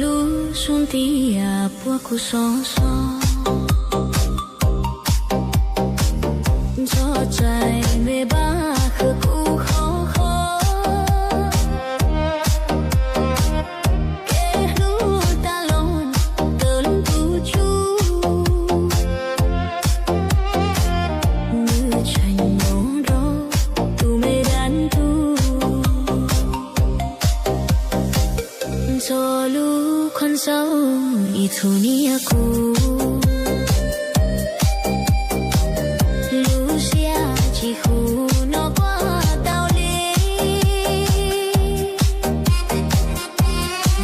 Lub xub ntiag puab kuv sov sov, ntxhov txais me npab khawb kuv khov kho. Kev hlub tas loo, tawm lub ntuj tsuj, nws tseem nyob nrog tus me dab ntub. Ntxhov lub khuam xauj ib txhia niam kuv, lub siab tsis huv no kuaj tau li.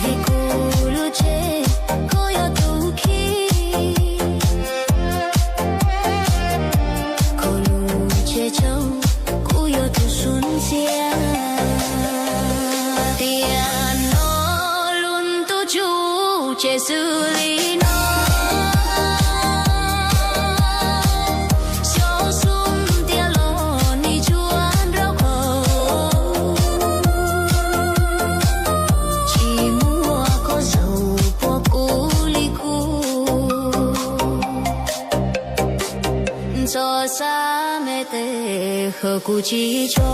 Vim kuv lub tsheb, koj yog tus khib, koj lub tsheb tsaug, kuv yog tus xub ntxiab. Tiam no lub ntuj tsuj tseg xws li no, xyov xub ntiag los nim tsuaj nraub qaum, tsis muaj koj zaum puag kuv li kuv. Ntxhov xav me tes hawm kuv tsis tso.